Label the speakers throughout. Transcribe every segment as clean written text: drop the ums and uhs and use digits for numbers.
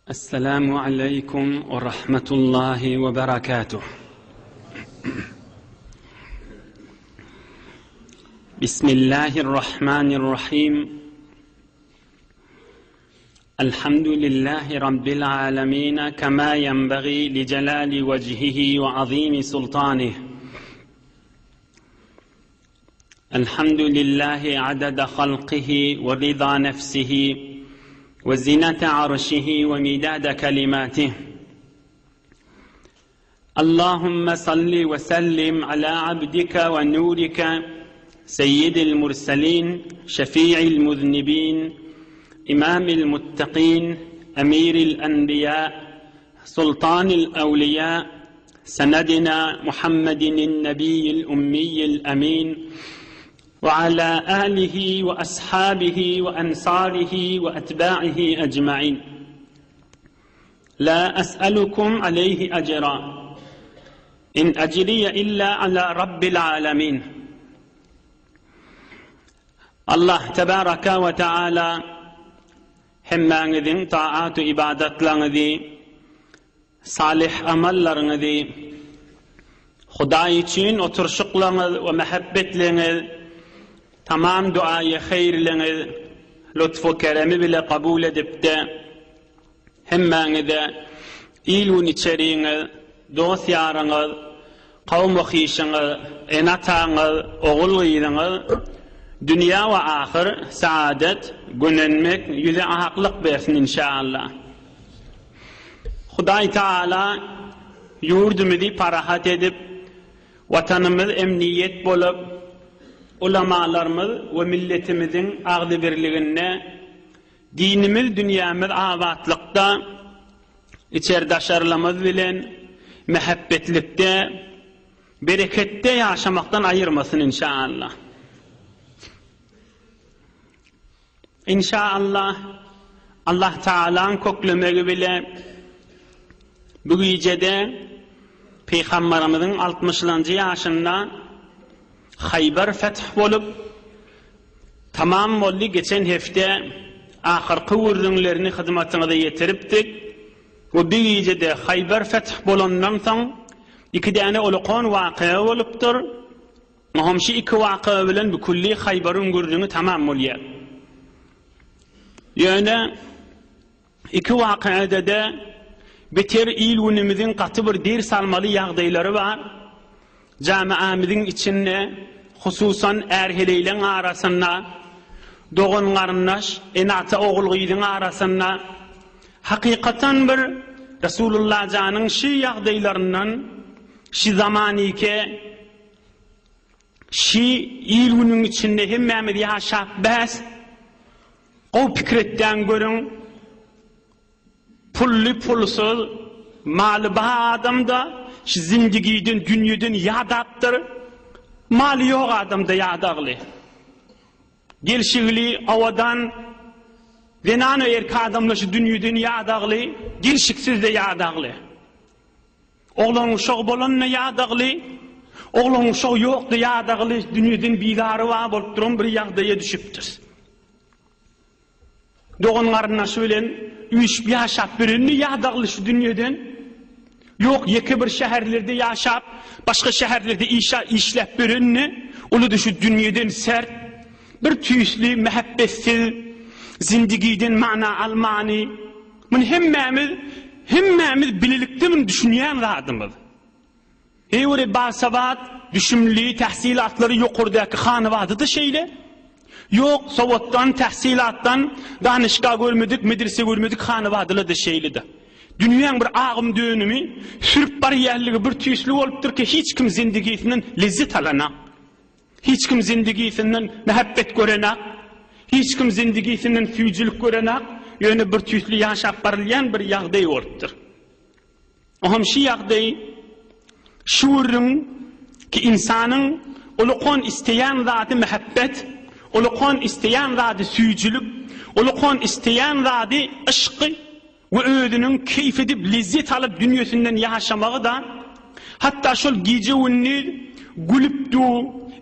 Speaker 1: Esselamu aleýkum we rahmetullahi we berekatuh. Bismillahirrahmanirrahim. Elhamdülillahi Rabbil alemin kema yenbagi li celali vecihihi ve azimi sultanih. Elhamdülillahi adada halkihi ve rida nefsihi ve zinete arşihi ve midade kelimatih. Allahümme salli ve sellim ala abdike ve nurike seyyidil murselin, şefi'il muznibin, imamil muttakin, emiril enbiya, sultanil evliya, سندنا محمد النبي الأمي الأمين وعلى آله وأصحابه وأنصاره وأتباعه أجمعين لا أسألكم عليه أجرا إن أجري إلا على رب العالمين Allah tebaraka we taala hemmäňiziň taat-u ibadatlaryňyzy Salyh amallaryňyzy, Hudaý üçin oturyşyklaryňyz we mähebbetliňiz, tamam duaýy heýrliňiz lutfu keremi bile kabul edipde, hemmäňize il-gün içeriňiz, dost-ýaryňyz, kowum-u-hyşyňyz, ene-ataňyz, ogul-gyzyňyz dünýä we ahyr saadet, gönenmek, ýüze aklyk bersin inşaallah. Hudaý Taala ýurdumyzy parahat edip, Watanymyz emniýet bolup, ulamalarymyz we milletimiziň agzybirliginde, dinimiz, dünýämiz abatlykda, içeri-daşarylymyz bilen mähebbetlikde, bereketde ýaşamakdan aýyrmasyn inşaallah. Inşa-Allah, Allah Tagalaň köklemegi bile bu gijede Pygambarymyzyň altmyşlanjy ýaşynda Haýbar feth bolup, tamam boldy, geçen hepde ahyrky gürrüňlerini hyzmatyňyza ýetiripdik we bu gijede Haýbar feth bolandan soň iki däne ulkan wakyga bolupdyr. Oňam şu iki waka bilen bükülli Haýbaryň gürrüňi tamam bolýar. Ýöne iki wakaada-da beter il-günümiziň gaty bir ders almaly ýagdaýlary bar. Jamiamyzyň içinde, hususan är-heleýleň arasynda, dogan-garyndaş, ene-ata ogul-gyzyň arasynda hakykatan bir Resulullah janyň şu ýagdaýlaryndan şu zamanike Şi il-günüň içinde hemmämiz ýaşap bäs. Gowy pikir etýän görüň. Pully pulsuz, maly bar adam-da şi zindigiden, dünýeden ýadapdyr. Maly ýok adam-da ýadagly. Gelşigli, owadan zenan-u erkek adam-da şi dünýeden ýadagly, gelşiksiz-de ýadagly. Oglan uşagy bolanda ýadagly, oglan uşagy ýokda ýadagly, dünýeden bizary bar bolup duran bir ýagdaýa düşüpdir. Dogan-garyndaşy bilen üýşüp ýaşap ýörende ýadagly şu dünýeden. Ýok, ýeke bir şäherlerde ýaşap, başga şäherlerde işa işläp ýörende, uly-da şu dünýeden sert, bir tüýsli mähepbetsiz, zindigiden mana almany, Muny hemmämiz, hemmämiz bilelikde muny düşünýän zadymyz. Eý basawat, düşümli, tähsilatlary ýokardaky hanabada-da şeýle. Ýok, sowatdan, tähsilatdan, danyşgah görmedik, medrese görmedik hanabadalar-da şeýle-de. Dünýäň bir agym-dönümi, sürüp barýanlygy bir tüýsli bolupdyr ki, hiç kim zindigisinden lezzet alanak. Hiç kim zindigisinden mähebbet görenak, hiç kim zindigisinden süýjülik görenak, ýöne bir tüýsli ýaşap barylýan bir ýagdaý bolupdyr. Oňam şu ýagdaý şu gürrüň ki ynsanyň ulukan isleýän zady mähebbet, ulukan isleýän zady süýjülik, ulukan isleýän zady yşk, we özüniň keýp edip lezzet alyp dünýesinden ýaşamagy-da, hatda şol gije-gündiz gülüp du,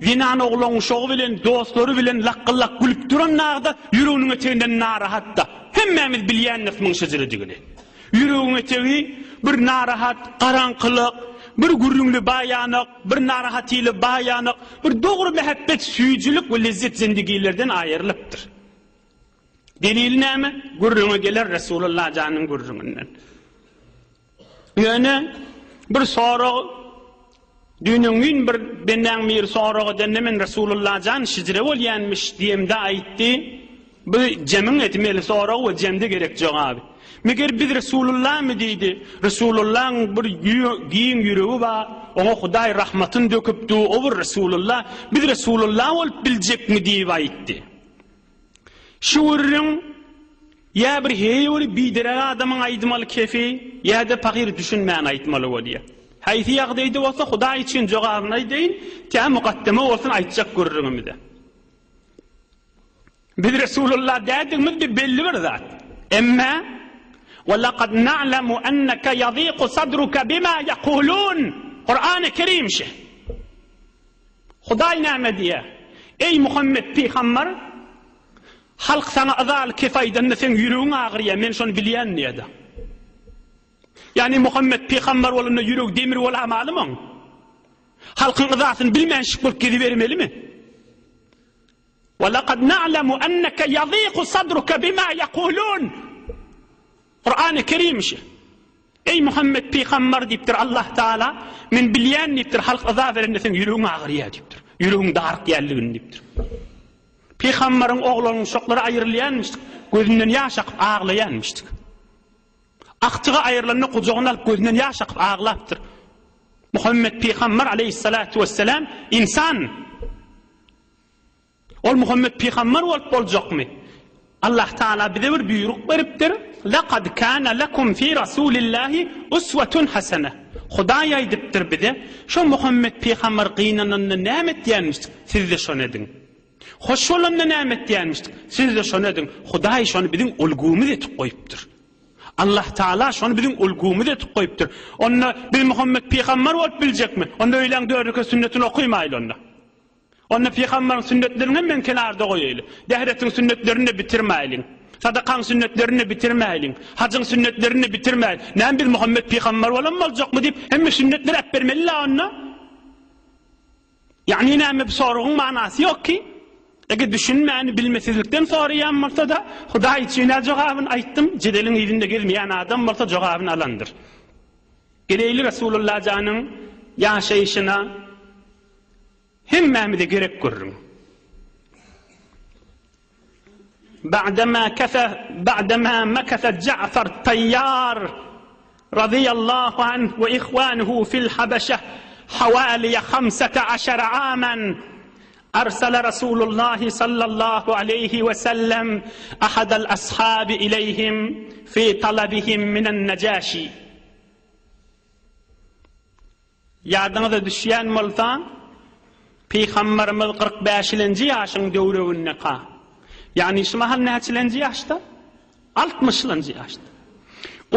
Speaker 1: zenan oglan-uşagy bilen, dostlary bilen lakgyllak gülüp duran nagda ýüreginiň eteginden narahat-da. Hemmämiz bilýändiris muň şejiredigini. Ýüregiň etegi bir narahat, garaňkylyk, bir gürrüňli baýanak, bir narahatyly baýanak, bir dogry mähebbet, süýjülik we lezzet zendigilerden aýrylypdyr. Delili näme? Gürrüňe geler Resulullah janyň gürrüňinden. Ýöne bir sorag düýn-öňňin bir bendäň biri sorag edende men Resulullah jan şijre bolýanmyş diýemde aýtdy. Bu jemiň etmeli sorag we jemde gerek jogaby. Meger biz Resulullahmy diýdi. Resulullahyň bir giň ýüregi bar. Oňa Hudaý rahmatyny döküpdi. O bir Resulullah. Biz Resulullah bolup biljekmi diýip aýtdy. Şu gürrüň ýa bir heý bir biderek adamyň aýdmaly kefi, ýa-da pahyr düşünmän aýtmaly bolýa. Haýsy ýagdaýda bolsa Hudaý üçin jogabyny aýdaýyn, tä mukaddeme bolsun aýtjak gürrüňimize. Biz Resulullah däldigimiz bir belli bir zat. Emme Ve lekad na'lemu enneke yadiku sadruke bima yekulun. Kur'an-ı Kerim şi. Hudaý näme diýýär? Eý, Muhammet pygamber, halk saňa yzaly kef aýdanda seň ýüregiň agyrýar, men şony bilýän diýýär-de. Ýagny Muhammet pygamber bolanda ýüregi demir bolamalymy oň? Halkyň yzasyny bilmänşik bolup gezibermelimi? Ve lekad na'lemu enneke yadiku sadruke bima yekulun. Kurany Kerim şi. Eý Muhammet pygambar diýipdir Allah Taala, men bilýän diýipdir, halk yza berende seň ýüregiň agyrýar diýipdir. Ýüregiň darykýanlygyny diýipdir. Pygambaryň oglunyň şoklary aýrylýanmyşdyk, gözünden ýaş akyp aglaýanmyşdyk. Agtygy aýrylanda gujagyna alyp gözünden ýaş akyp aglapdyr. Muhammet pygambar aleýhissalatu wesselam insan. Ol Muhammet pygamber bolup boljakmy? Allah Taala bize bir buýruk beripdir, Lekad kana lekum fi rasulillahi uswatun hasene. Hudaý aýdypdyr bize, şo Muhammet pygamber gynananda näme etýänmişdik, siz-de şony ediň. Hoş bolanda näme etýänmişdik, siz-de şony ediň. Hudaý şony biziň ulgumyz etip goýupdyr. Allah Taala şony biziň ulgumyz etip goýupdyr. Onda biz Muhammet pygamber bolup biljekmi? Onda öýläň dört sünnetini okymaýly onda. Onda pygambaryň sünnetlerini hem men kenarda goýaýly. Dähretiň sünnetlerini-de bitirmäýliň. Sadakaň sünnetlerini-de bitirmäýliň. Hajyň sünnetlerini-de bitirmäýli. Näme biz Muhammet pygambar bolan boljakmy diýip, hemme sünnetleri äpbermeli-la onda? Ýagny näme bu soragyň manasy ýok ki? Eger düşünmäni bilmesizlikden soraýan bolsa-da, Hudaý üçin-ä jogabyny aýtdym, jedeliň yzynda gezmeýän adam bolsa jogabyny alandyr. Geleýli Resulullah janyň ýaşaýşyna. Hemmämize gerek gürrüň. Ba'dema kese ba'dema mekese Ja'far Tayyar radiyallahu anh ve ihvanuhu fil Habeşe havaliye hamsete aşere amen arsala Resulullah sallallahu aleyhi ve sellem ahadal ashabi ileyhim fi talabihim minen Necaşi. Ýadyňyza düşýän bolsa, Pygamberimiz 45-ilenji ýaşyň döwregindeka, ýagny şu mahal näçilenji ýaşda? Altmyşlanjy ýaşda.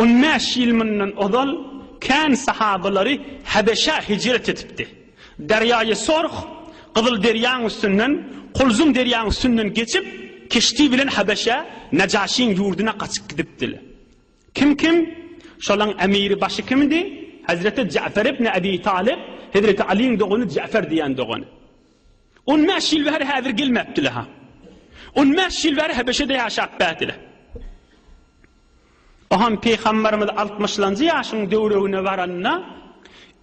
Speaker 1: On bäş ýyl mundan ozal kän sahabalary Hebeşä hijret edipdi. Derýaýy Sorh, Gyzyl derýaň üstünden, Kulzum derýaň üstünden geçip, keşti bilen Hebeşä, Nejaşyň ýurduna gaçyp gidipdiler. Kim kim? Şolaň emiri başy kimdi? Hezreti Ja'fer ibn Ebi Talyp, Hezreti Alyň dogany Ja'fer diýen dogany. On bäş ýyl bäri häzir gelmäpdiler ha. On bäş ýyl bäri Hebeşede ýaşap bädiler. Oham Pygamberimiz altmyşlanjy ýaşyň döwregine baranda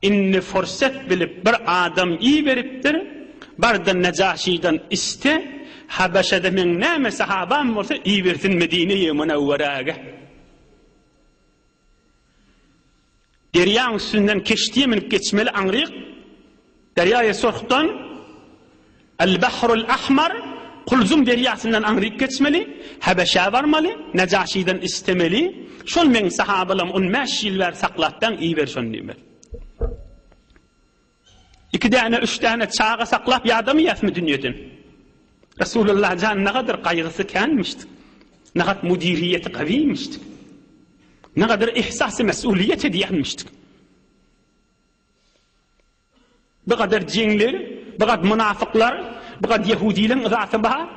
Speaker 1: indi fursat bilip bir adam iberipdir, barda Nejaşydan iste, Habeşede meň näme sahabam bolsa ibersin Medine-i Münewweräge. Derýaň üstünden keştiye münüp geçmeli aňryk, Derýaýy Surhdan El-Bahrul Ahmar, Kulzum derýasyndan aňryk geçmeli, Habeşä barmaly, Nejaşydan istemeli, şol meň sahabalam on bäş ýyl bäri saklapdaň iber şony diýmeli. Iki däne, üç däne çaga saklap ýadamaýasmy dünýeden? Resulullah jan nagadyr gaýgysy känmişdi. Nagat müdiriýeti gawymişdi. Nagadyr ihsasy mesuliýet edýänmişdi. Bu gadar jeňler, bu gad mynafyklar, bu gad ýehudileň yzasy bar.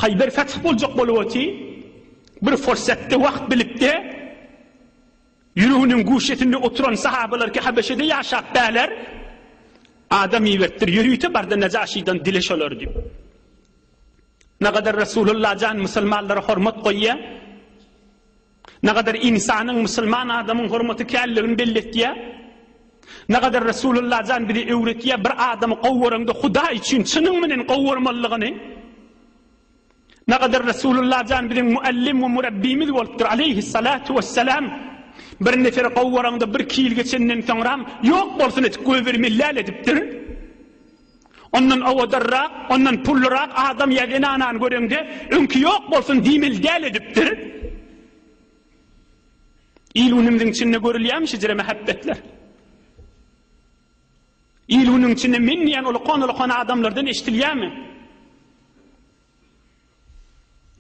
Speaker 1: Haýber feth boljak bolup oty. Bir fursatda wagt bilipde. Ýüreginiň guşesinde oturan sahabalar ki Habeşede ýaşap bäler, adam iberipdir, ýörite barda Nejaşydan dile şolar diýip. Nagadar Resulullah jan musulmanlara hormat goýýar. Nagadar insanyň musulman adamyň hormaty källigini belletýär. Nagadar Resulullah jan bize öwretýär bir adamy gowuraňda Hudaý üçin çynyň bilen gowurmalygyny. Nagadar Resulullah jan biziň muallim we murabbimiz bolupdyr aleýhissalatu wessalam. Bir neferi gowuraňda bir iki ýyl geçenden soňram ýok bolsun etip goýbermeli däl edipdir. Ondan owadanrak, ondan pullurak adam ýa zenanany göreňde öňki ýok bolsun diýmeli däl edipdir. Il-günümiziň içinde görülýärmi şejere mähebbetler? Il-günüň içinde men diýen ulukan-ulukan adamlardan eşidilýärmi?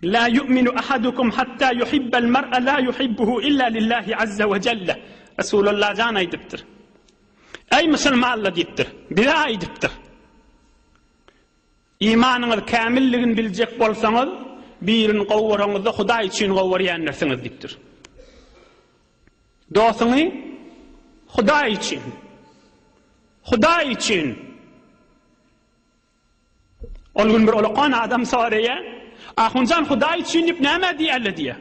Speaker 1: La yu'minu ahadukum hatta yuhibbal mar'a la yuhibbuhu illa lillahi azza we jelle. Resulullah jan aýdypdyr. Eý musulmanlar diýipdir. Bize aýdypdyr. Imanyňyz kämilligini biljek bolsaňyz, birini gowuraňyzda Hudaý üçin gowurýandirsiňiz diýipdir. Dostuňy Hudaý üçin. Hudaý üçin. Ol gün bir ulakan adam soraýar, Ahunjan Hudaý üçin diýip nämä diýýärler diýýär.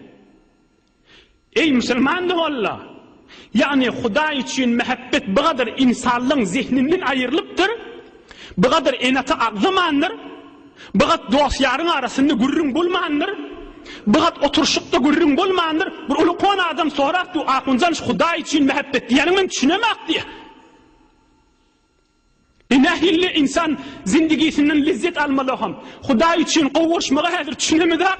Speaker 1: Eý musulman doganlar! Ýagny Hudaý üçin mähebbet bu gadar ynsanlygyň zehninden aýrylypdyr, bu gadar ene-ata agzamandyr, bu gat dost-ýaryň arasynda gürrüň bolmandyr, bu gat oturyşykda gürrüň bolmandyr. Bir ulakan adam sorap dur, Ahunjan şu Hudaý üçin mähebbet diýýäniňi men düşünemok diýýär. E nähili ynsan zindigisinden lezzet almaly ham? Hudaý üçin gowuşmaga häzir düşünemizak.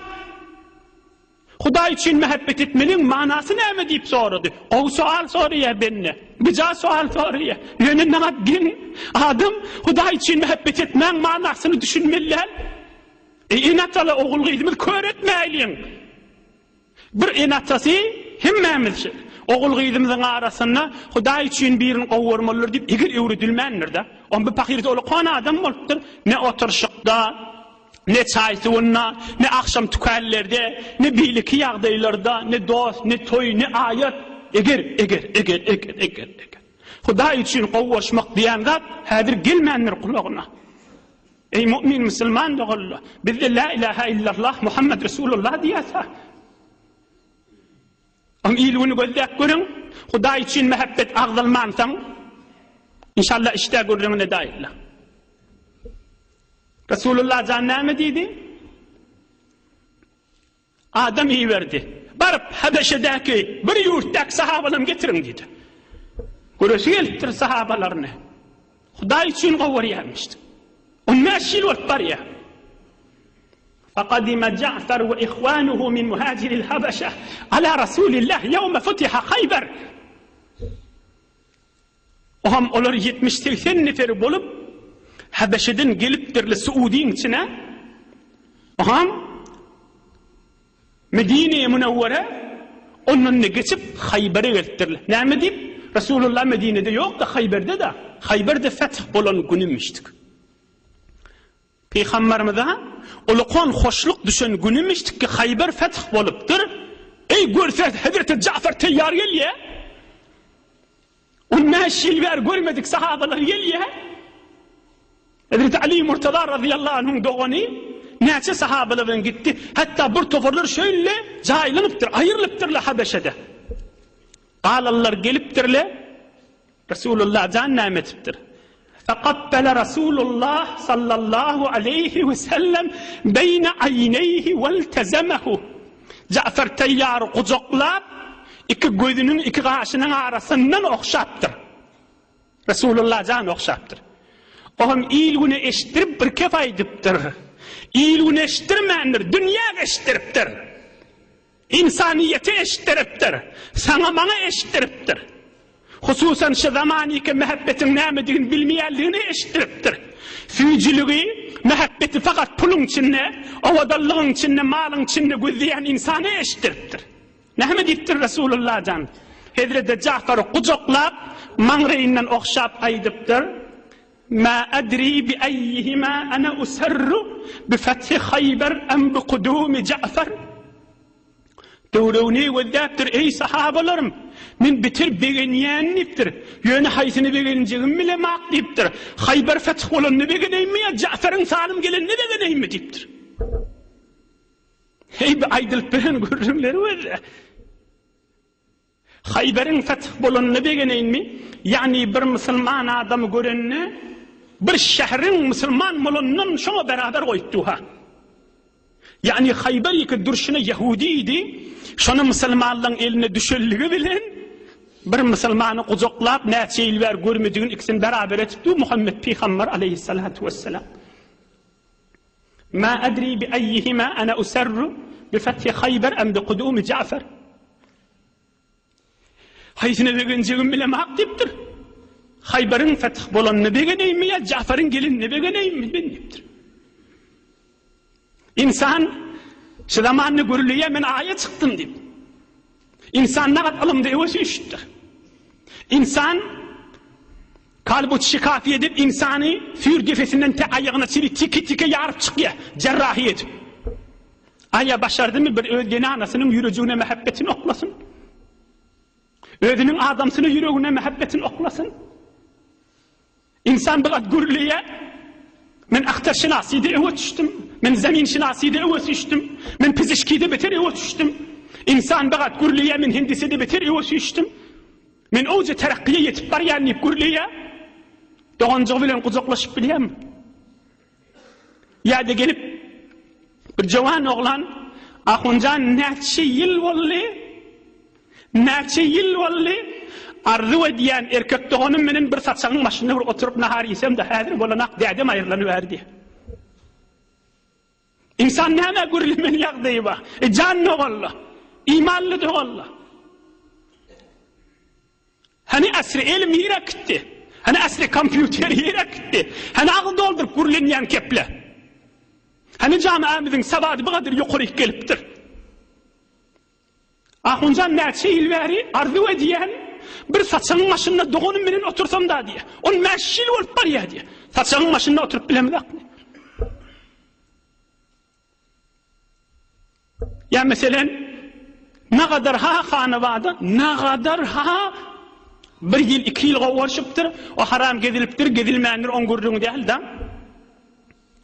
Speaker 1: Hudaý üçin mähebbet etmeliň manasy näme diýip sorady. Gowy soal soraýar bende. Bija soal soraýar. Ýöne nagt geň adam Hudaý üçin mähebbet etmäň manasyny düşünmeli däl. E ene-atalar ogul-gyzymyz kör etmäýliň. Bir ene-atasy hemmämiz ogul-gyzymyzyň arasynda Hudaý üçin birini gowurmalydyr diýip eger öwredilmändir-de. On bu pahyrda ulakan adam bolupdyr. Ne oturyşykda, ne çaý suwunda, ne agşam tükänlerde, ne beýleki ýagdaýlarda, ne dost, ne toý, ne aýat. Eger, eger, eger, eger, eger, eger. Hudaý üçin gowuşmak diýen zat häzir gelmändir gulagyna. Eý mu'min musulman doganlar, bizde la ilaha illallah Muhammed Resulullah diýýäs-ha. Am il güni gözläp görüň, Hudaý üçin mähebbet agzalmansoň, inşallah işdä gürrüňini edaýylla. Resulullah jan näme diýdi? Adam iberdi. Baryp, Habeşedäki bir ýurtdaky sahabalary getiriň diýdi. Göresi gelipdir sahabalaryny. Hudaý üçin gowarýarmyş. On bäş ýyl bolup barýar. Faqadima Ja'far we ihwanuhu min muhajiril Habeşe ala Rasulillah ýewme futiha Haýber. Oňam olar 70-80 neferi bolup, Habeşeden gelipdirler Suudyň içine. Oňam Medine-i Münewwere ondan-da geçip Haýbere gelipdirler. Näme diýip? Resulullah Medinede ýok-da, Haýberde-de. Haýberde feth bolan günümişdik. Pygamberimize ulukan hoşluk düşen günümişdik ki Haýber feth bolupdyr. Eý görse Hezreti Jafar teýýar gelýär. On bäş ýyl bäri görmedik sahabalar gelýär. Hezreti Ali Murtaza razyýallahu anhuň dogany näçe sahabalar bilen gitdi. Hatda bir toparlar şöyle jaýlanypdyr, aýrylypdyrlar Habeşede. Galanlar gelipdirler. Resulullah jan näme etipdir? Fekabbele Resulullah sallallahu aleýhi we sellem beýne aýneýhi weltezemehu. Ja'far Teýýary gujaklap, iki gözüniň, iki gaşynyň arasyndan ogşapdyr. Resulullah jan ogşapdyr. O hem il-güne eşitdirip bir kep aýdypdyr. Il-güne eşitdirmändir, dünýä eşitdiripdir. Ynsanyýete eşitdiripdir. Saňa-maňa eşitdiripdir. Hususan şu zamanyky mähebbetiň nämedigini bilmeýänligini eşitdiripdir. Süýjüligi, mähebbeti fakat puluň içinde, owadanlygyň içinde, malyň içinde gözleýän ynsana eşitdiripdir. Näme diýipdir Resulullah jan? Hezreti Jafary gujaklap, maňraýyndan ogşap aýdypdyr, Ma adri bi aýyhima ana usarru bi fethi Haýber em bi kudumi Ja'far. Töweregini gözläpdir, Eý sahabalarym! Men beter begenýän diýipdir. Ýöne haýsyny begenjegimi bilemak diýipdir. Haýbar feth bolanyna begeneýinmi ýa Ja'faryň salim gelenine begeneýinmi diýipdir. Heý bi aýdylyp beren gürrüňleri welle. Haýbaryň feth bolanyna begeneýinmi? Ýagny bir musulman adamy görende bir şäheriň musulman bolanyndan şoňa beraber goýupdy-ha. Ýagny Haýbar ýeke durşuna ýehudi idi, şony musulmanlaryň eline düşenligi bilen bir musulmany gujaklap näçe ýyl bäri görmedigini ikisini beraber etipdi Muhammet pygamber aleýhissalatu wessalam. Ma adri bi aýyhima ana usarru bi fethi Haýbar am bi kudumi Ja'far. Haýsyna begenjegimi bilemok diýipdir. Haýbaryň feth bolanyna begeneýinmi ýa Jafaryň gelenine begeneýinmi men diýipdir. Ynsan şu zamanda gürleýär men aýa çykdym diýip. Ynsan nagat ylymda öwe süýşüpdir. Ynsan kalbu şikafi edip ynsany süýr defesinden te aýagyna çenli tiki-tike ýaryp çykýar, jerrahi edip. Aýa başardymy bir öz zenanasynyň ýürejigine mähebbetini oklasyn? Özüniň adamsyna ýüregine mähebbetini oklasyn? Ynsan bir zat gürleýär. Men ahtarşynasyda öňe düşdüm. Men zeminşynasyda öňe düşdüm. Men pizişkide beter öňe düşdüm. Ynsan bir zat gürleýär, men hendisede beter öňe düşdüm. Men owja terakgyýa ýetip barýan diýip gürleýär. Doganjygy bilen gujaklaşyp bilýärmi? Ýa-da gelip bir jowan oglan Ahunjan näçe ýyl boldy? Näçe ýyl boldy? Arzuw edýän erkek doganym menen bir saçagyň başynda bir oturyp nahar iýsem-de häzir bolanak dädem aýrylanyberdi. Ynsan nämä gürlemeli ýagdaýy bar? E jan doganlar, imanly doganlar. Hany asry elm nirä gitdi? Hany asry kompýuter nirä gitdi? Hany agyz dolduryp gürlenýän keple? Hany jamiamyzyň sawady bu gadyr ýokaryk gelipdir? Ahunjan näçe ýyl bäri arzuw edýän bir saçagyň başynda doganym bilen otursam-da diýýär. On bäş ýyl bolup barýar diýýär. Saçagyň başynda oturyp bilemzokmy? Ýa meselen, nagadar ha hanabada, nagadar ha bir ýyl, iki ýyl gowaryşypdyr, o haram gezilipdir, gezilmändir, oň gürrüňi däl-de.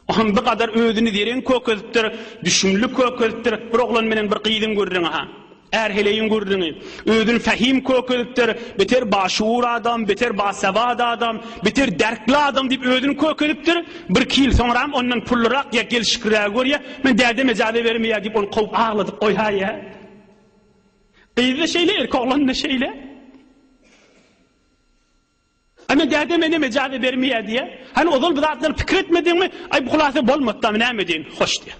Speaker 1: O hem bir gadar özüni zereň kökezipdir, düşümli kökezipdir, bir oglan menen bir gyzyň gürrüňi ha. Är-heleýiň gürrüňi. Özüni fehim kökezipdir, beter başuur adam, beter basawat adam, beter derkli adam diýip özüni kökezipdir. Birki ýyl soňram ondan pullurak ýa gelşiklirägi görýär. Men dädem ejaza bermeýär diýip ony kowup agladyp goýaýýar. Gyz-da şeýle, erkek oglan-da şeýle. Ana dädem enem ejaza bermeýär diýýär. Hany ozal bu zatlary pikir etmediňmi? Aý bu hulasa bolmady-da, näme edeýin, hoş diýýär.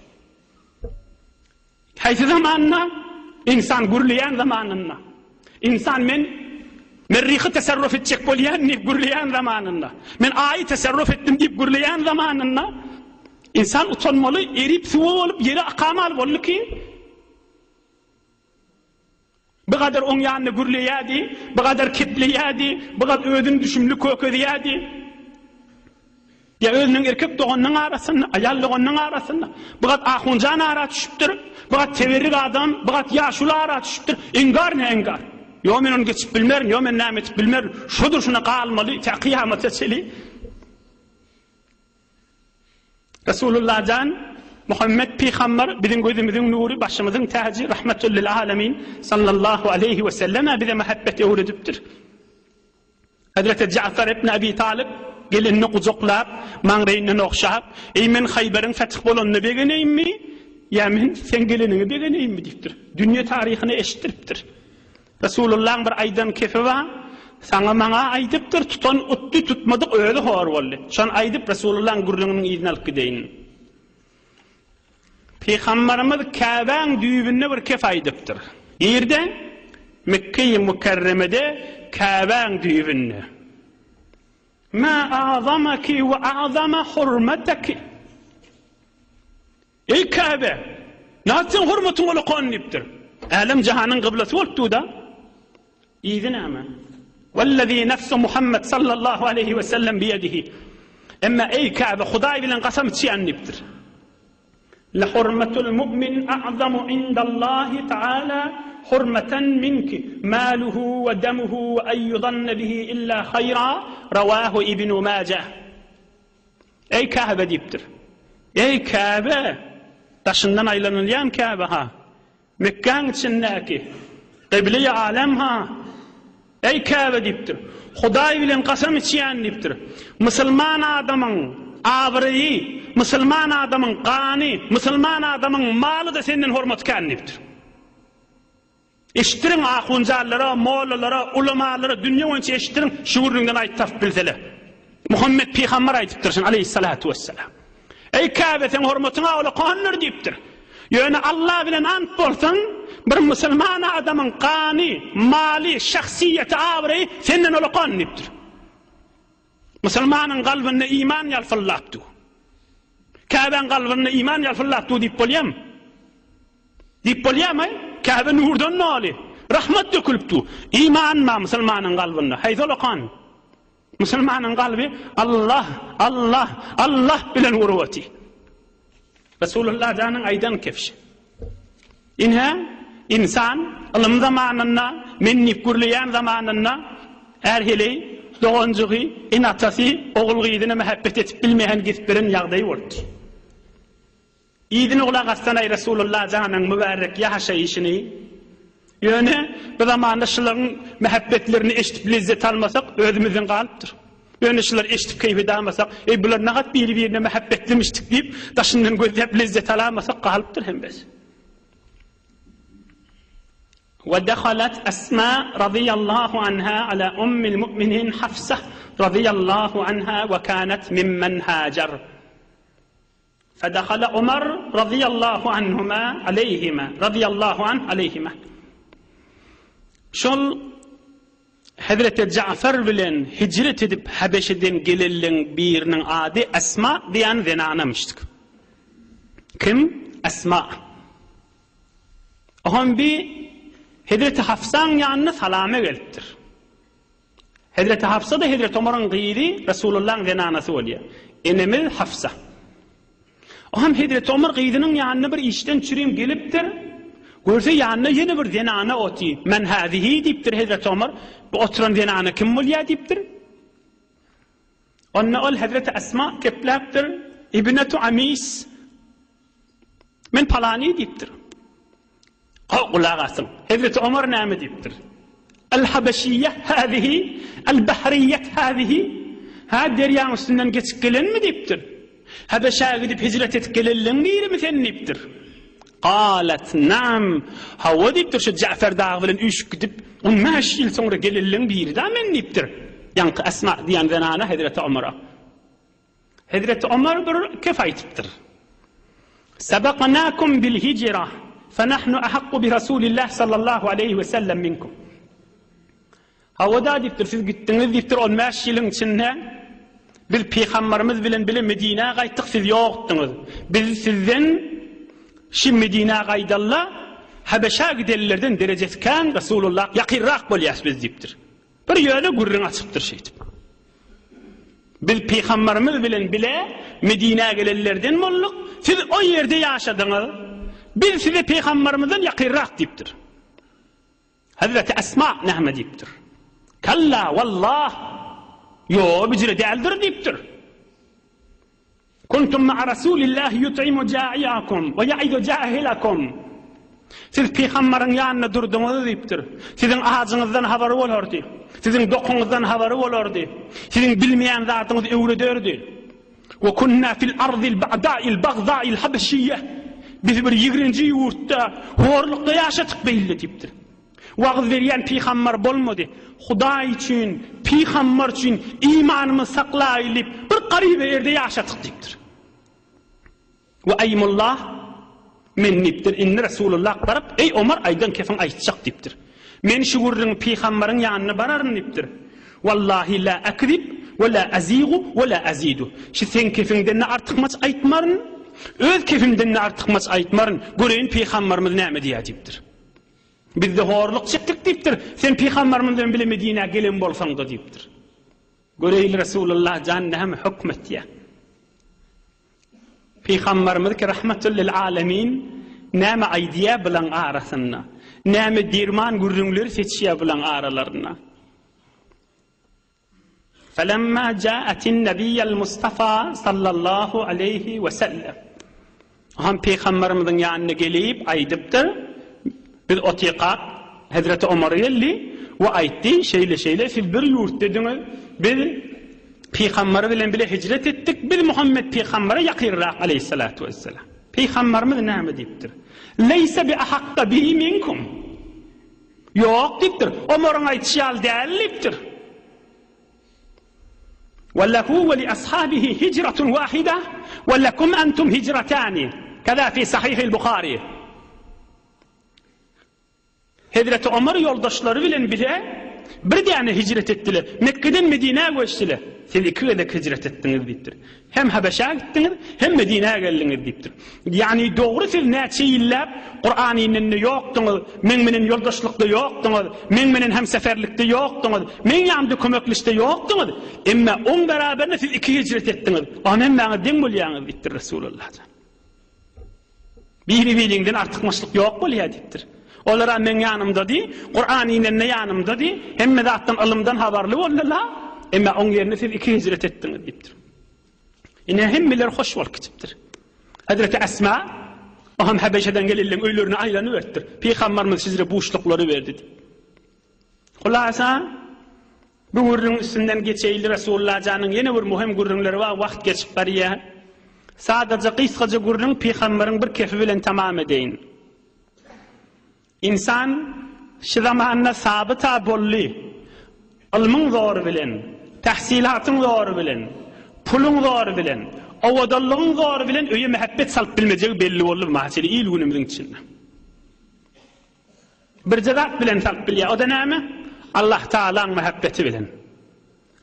Speaker 1: Haýsy zamanda? Ynsan gürleýän zamanynda. Ynsan men Merrihi teserruf etjek bolýan diýip gürleýän zamanynda. Men Aýy teserruf etdim diýip gürleýän zamanynda ynsan utanmaly, erip suwa bolup ýere akamaly boldy ki, Bu gadar oň ýanynda gürleýärdi, bu gadar kepleýärdi, bu gat özüni düşümli kökezýärdi. Ýa özüniň erkek doganynyň arasynda, aýal doganynyň arasynda, bu gat ahunjan ara düşüpdir, bu gat teberrik adam, bu gat ýaşuly ara düşüpdir. Engar ne engar. Ýo men ony geçip bilmerin, ýo men näme etip bilmerin. Şodur şuna galmaly, tä kyýamata çeli. Resulullah jan, Muhammet pygamber biziň gözümiziň nury, başymyzyň täji, rahmetul lil alemin sallallahu aleýhi we sellem bize mähebbet öwredipdir. Hazreti Ja'far ibn Abi Talib gelenini gujaklap, maňraýyndan ogşap, Eý men Haýbaryň feth bolanyna begeneýinmi, ýa men seň geleniňe begeneýinmi diýipdir. Dünýe taryhyna eşitdiripdir. Resulullaň bir aýdan kefi bar, saňa maňa aýdypdyr, tutan utdy, tutmadyk özi hor boldy. Şony aýdyp Resulullaň gürrüňiniň yzyny alyp gideýin. Pygambarymyz Käbäň düýbünde bir kef aýdypdyr. Nirde? Mekge-i Mükerremede Käbäň düýbünde. Ma a'zamaki we a'zama hurmeteki. Eý Käbe! Nädip seň hormatyň ulakan diýipdir. Älem-jahanyň gyblasy bolup dur-da. Yzy näme? Wellezî nefsu Muhammed sallallahu aleýhi we sellem biýedihi. Emma eý Käbe, Hudaý bilen kasam içýän diýipdir. Le hurmetul mu'min a'zamu indallahi taala. hurmatan minki, maluhu we demuhu we en yuzanna bihi illa haýra, Rawahu Ibnu Majah. Eý Käbe diýipdir. Eý Käbe! Daşyndan aýlanylýan Käbe ha. Mekgäň içindäki Kybleýi alem ha. Eý Käbe diýipdir. Hudaý bilen kasam içýän diýipdir. Musulman adamyň abraýy, musulman adamyň gany, musulman adamyň maly-da senden hormaty kän diýipdir. Eşitdiriň ahunjanlara, mollalara, ulamalara dünýe boýunça eşitdiriň şu gürrüňden aýyp tapyp bilseler. Muhammet pygamber aýdypdyr şuny aleýhissalatu wessalam. Eý Käbe seň hormatyňa ulakandyr diýipdir. Ýöne Allah bilen ant bolsun, bir musulman adamyň gany, maly, şahsyýeti, abraýy senden ulakan diýipdir. Musulmanyň kalbynda iman ýalpyldap dur. Käbäň kalbynda iman ýalpyldap dur diýip bolýarmy? Diýip bolýarmy? Käbe nurdan doly. Rahmat dökülip dur. Iman bar musulmanyň kalbynda. Haýsy ulakan? Musulmanyň kalby Allah, Allah, Allah bilen urup otyr. Resulullah janyň aýdan kefşi. Ine, ynsan ylym zamanynda, men diýip gürleýän zamanynda är-heleý, doganjygy, ene-atasy, ogul-gyzyna mähebbet edip bilmeýän gezip beren ýagdaýy bolupdyr. Yzyny gulak assanaý Resulullah janyň mübärek ýaşaýşyny. Ýöne bu zamanda şularyň mähebbetlerini eşidip lezzet almasak özümizden galypdyr. Ýöne şulary eşidip keýp edamasak, eý bular nagat biri-birine mähebbetlimişdik diýip daşyndan gözläp lezzet alamasak galypdyr hemmesi. Ve dehalet Esma radiyallahu anha ala ummil mu'minin Hafsa radiyallahu anha ve kanet mimmen hacer. Fedehale Omar razyýallahu anhuma aleýhima razyýallahu anh aleýhima. Şol Hezreti Ja'far bilen hijret edip Habeşeden gelenleň biriniň ady Esma diýen zenanamyşdyk. Kim? Esma. Oňam bi Hezreti Hafsaň ýanyna salama gelipdir. Hezreti Hafsa-da Hezreti Omaryň gyzy, Resulullahyň zenanasy bolýar. Enemiz Hafsa. O hem Hezreti Omar gyzynyň ýanyna bir işden çürim gelipdir. Görse ýanynda ýene bir zenana otyr. Men hazihi diýipdir Hezreti Omar. Bu oturan zenana kim bolýar diýipdir. Onda ol Hezreti Esma gepläpdir. Ibnetu Amis. Men palany diýipdir. Gowy gulak asyň. Hezreti Omar näme diýipdir? El-Habeşiýe hazihi, el-Bahriýet hazihi. Ha, derýaň üstünden geçip gelenmi diýipdir. Habeşä gidip hijret edip gelenleň birimi sen diýipdir. Galat, naam. Hawa diýipdir, şu Ja'far dagy bilen üýşüp gidip, 15 ýyl soňra gelenleň biri-da men diýipdir. Ýaňky Esma diýen zenana Hezreti Omara. Hezreti Omar bir kef aýtypdyr. Sabaknakum bil hijra, fe nahnu ahakku bi Rasulillah sallallahu aleýhi we sellem minkum. Hawa-da diýipdir, siz gitdiňiz diýipdir, 15 ýylyň içinde biz pygambarymyz bilen bile Medinä gaýtdyk, siz ýokduňyz. Biz sizden şi Medinä gaýdalla Habeşä gidenlerden derejesi kän Rasulullah ýakynrak bolýas biz diýipdir. Bir ýöne gürrüň açypdyr şeýdip. Biz pygambarymyz bilen bile Medinä gelenlerden bolduk, siz o ýerde ýaşadyňyz, biz size pygambarymyzdan ýakynrak diýipdir. Hazreti Esma näme diýipdir? Kalla wallah, ýo, bijire däldir diýipdir. Kuntum ma'a Rasulillahi yut'imu ja'iakum we ya'izu jahilakum. Siz pygambaryň ýanynda durduňyz diýipdir. Siziň ajyňyzdan habary bolardy. Siziň dokuňyzdan habary bolardy. Siziň bilmeýän zadyňyzy öwrederdi. We kunna fil ardil ba'da'il bagda'il habeşiýe. Biz bir ýigrenji ýurtda, horlukda ýaşadyk beýle diýipdir. Wagyz berýän pygambar bolmady. Hudaý üçin, pygambar üçin imanymyzy saklaýly diýip, bir garyba ýerde ýaşadyk diýipdir. We aýmullah, men diýipdir, indi Resulullah baryp, eý Omar aýdan kefiň aýtjak diýipdir. Men şu gürrüňi pygambaryň ýanyna bararyn diýipdir. Wallahi la akzib we la azigu we la azidu. Şu seň kefiňden-de artykmaç aýtmaryn, öz kefimden-de artykmaç aýtmaryn, göreýin pygambarymyz näme diýýär diýipdir. Bizde horluk çekdik diýipdir. Sen pygamberimiz bilen bile Medinä gelen bolsaň-da diýipdir. Göreýli Resulullah jan näme hökm etýär. Pygamberimiz ki rahmetul lil alemin näme aýdýar bilen arasynda. Näme derman gürrüňleri seçýär bulaň aralarynda. Felemma ja'atin nebiyyel Mustafa sallallahu aleýhi we sellem. Ham Pygamberimiziň ýanyna gelip aýdypdyr, Biz otykak, Hezreti Omar geldi we aýtdy, şeýle-şeýle siz bir ýurtda ediňiz, biz Pygamber bilen bile hijret etdik, biz Muhammet Pygambere ýakynrak aleýhissalatu wesselam. Pygamberimiz näme diýipdir? Leýse bi ahakka bi minkum. Ýok diýipdir. Omaryň aýdyşy ýaly däl diýipdir. Ve lehu ve li ashabihi hicretun wahida ve lekum entum hicretani. Keza fi sahihil Buhari. Hezreti Omar ýoldaşlary bilen bile bir däne hijret etdiler. Mekgeden Medinä göçdüler. Siz iki gezek hijret etdiňiz diýipdir. Hem Habeşä gitdiňiz, hem Medinä geldiňiz diýipdir. Ýagny dogry siz näçe ýylläp Kuran inende ýokduňyz, meň menen ýoldaşlykda ýokduňyz, meň menen hemseferlikde ýokduňyz, meň ýanymda kömeklişde ýokduňyz, emme oň beraberinde siz iki hijret etdiňiz. Oňa hemmäňiz deň bolýaňyz diýipdir Resulullah jan. Biri-biriňden artykmaçlyk ýok bolýar diýipdir. Olar-a meň ýanymdady, Kuran inende ýanymdady, hemme zatdan ylymdan habarly boldular, emma oň ýerine siz iki hijret etdiňiz diýipdir. Ine hemmeler hoş bolup gitipdir. Hezreti Esma, o hem Habeşeden gelenleň öýlerine aýlanyberipdir. Pygamberimiz sizlere buşluklary berdi diýip. Hulasa, bu gürrüň üstünden geçeýli Resulullah janyň ýene bir muhim gürrüňleri bar, wagt geçip barýar. Sadaja gysgaja gürrüň pygamberiň bir kefi bilen tamam edeýin. Ynsan şu zamanda sabyt-a boldy. Ylmyň zory bilen, tahsylatyň zory bilen, puluň zory bilen, owadanlygyň zory bilen öýe mähebbet salyp bilmejegi belli boldy bu mahaçeli il-günümiziň içinde. Birje zat bilen salyp bilýär, o-da näme? Allah Tagalaň mähebbeti bilen.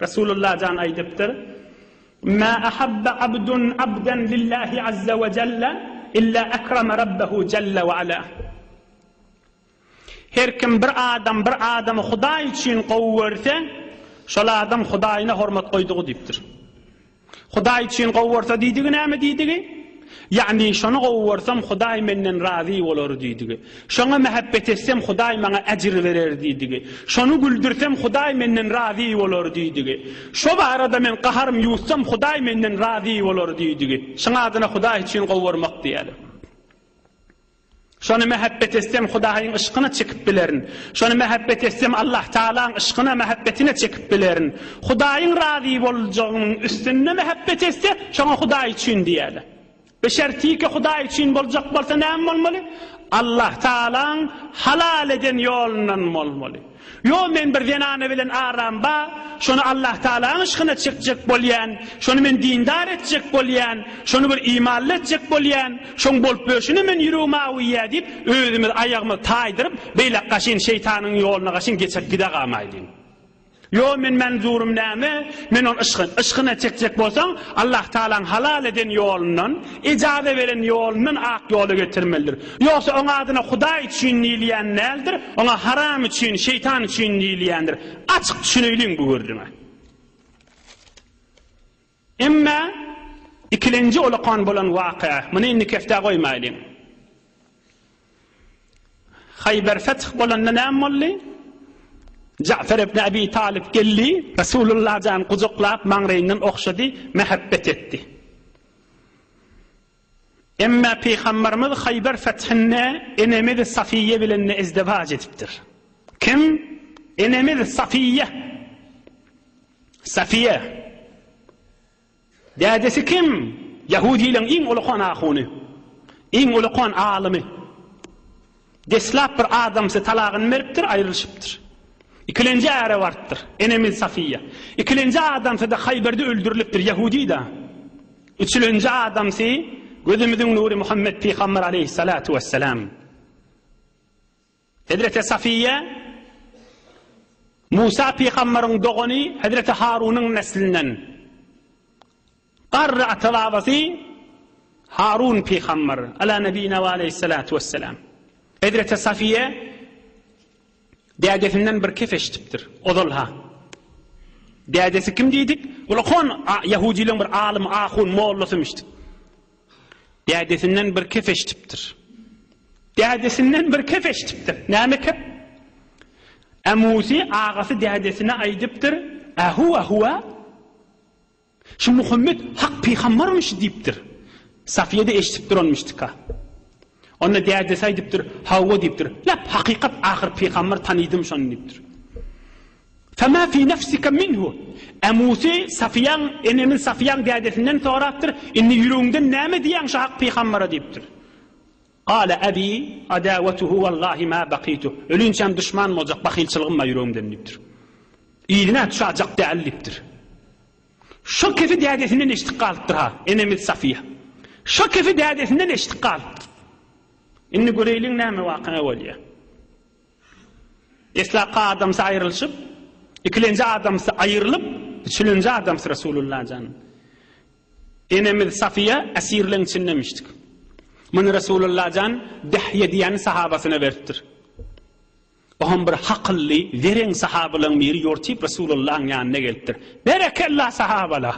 Speaker 1: Resulullah jan aýdypdyr, Mä ahabba abdun abdan lillahi azza we jelle illa akrama rabbahu jelle we ala. Her kim bir adam bir adamy Hudaý üçin gowy görse, şol adam Hudaýyna hormat goýdugy diýipdir. Hudaý üçin gowy görse diýdigi näme diýdigi? Ýagny şony gowy görsem Hudaý menden razy bolar diýdigi. Şoňa mähebbet etsem Hudaý maňa ejir berer diýdigi. Şony güldürsem Hudaý menden razy bolar diýdigi. Şo barada men gaharym ýuwutsam Hudaý menden razy bolar diýdigi. Şuň adyna Hudaý üçin gowy görmek diýýärler. Şony mähebbet etsem Hudaýyň yşkyna çekip bilerin. Şony mähebbet etsem Allah Tagalaň yşkyna, mähebbetine çekip bilerin. Hudaýyň razy boljagynyň üstünde mähebbet etse, şoňa Hudaý üçin diýerler. Be şertike Hudaý üçin boljak bolsa näme bolmaly? Allah Tagalaň halal eden ýolundan bolmaly. Ýo men bir zenana bilen aram ba, şony Allah Tagalaň yşkyna çekjek bolýan, şony men dindar etjek bolýan, şony bir imanly etjek bolýan, şoň bolup ýörşüne men ýüregim awuýýa diýip, özümiz aýagymyzy taýdyryp, beýlek gaşyn şeýtanyň ýoluna gaşyn geçek gidagamaýlyň. Ýo men menzurum näme, men ony yşgyn, yşgyna çekjek bolsaň, Allah Tagalaň halal eden ýolundan, ejaza beren ýolundan ak ýola getirmelidir. Ýogsa oň adyna Hudaý üçin diýilýän däldir, oňa haram üçin, şeýtan üçin diýilýändir. Açyk düşüneýliň bu gürrüňe. Emma ikilenji olakan bolan waka, muny indi keftä goýmaýlyň. Haýber feth bolanda näme boldy? Ja'far ibn Abi Talib geldi, Resulullah jan gujaklap maňraýyndan ogşady, mähebbet etdi. Emma Pygamberimiz Haýber fethinde enemiz Safiýe bilen izdiwaç edipdir. Kim? Enemiz Safiýe. Safiýe. Dädesi kim? Ýahudylaryň iň ulukan ahuny. Iň ulukan alymy. Deslap bir adamsy talagyny beripdir, aýrylyşypdyr. Ikilenji äre barypdyr. Enemiz Safiýe. Ikilenji adamsy-da Haýberde öldürilipdir, ýahudy-da. Üçülenji adamsy gözümiziň nury Muhammet pygamber aleýhissalatu wessalam. Hezreti Safiýe Musa pygamberiň dogany Hezreti Harunyň neslinden. Garry ata-babasy Harun pygamber, ala nebina we aleýhissalatu wessalam. Hezreti Safiýe dädesinden bir kef eşidipdir, ozal-ha. Dädesi kim diýdik? Ulakon ýahudylaryň bir alymy, ahun, mollasymyşdyk. Dädesinden bir kef eşidipdir. Dädesinden bir kep eşidipdir. Näme kep? Emusy agasy dädesine aýdypdyr, Ähuwa huwa? Şu Muhammet hak pygambarmyş diýipdir. Safiýe-de eşidip duranmyşdyka. Onda dädesi aýdypdyr, Hawa diýipdir. Lap hakykat ahyr pygambar tanydym şony diýipdir. Fema fi nefsike minhu. Emusy Safiýaň enemiz Safiýaň dädesinden sorapdyr, Indi ýüregiňden näme diýýäň şu hak pygambara diýipdir. Gale ebi adawatuhu wallahi ma bakitu. Ölinçäm duşman boljak bahylçylygym bar ýüregimden diýipdir. Yzyna düşajak däl diýipdir. Şo kefi dädesinden eşidip galypdyr ha, enemiz Safiýa. Şo kefi dädesinden eşidip galypdyr. Indi göreýliň näme waka bolýar. Deslapky adamsy aýrylyşyp, ikilenji adamsy aýrylyp, üçülenji adamsy Resulullah jan. Enemiz Safiýa esirleň içindemişdik. Muny Resulullah jan Dähýe diýen sahabasyna beripdir. Oňam bir hakylly, zereň sahabalaň biri ýortyp Resulullahyň ýanyna gelipdir. Berekella sahabala!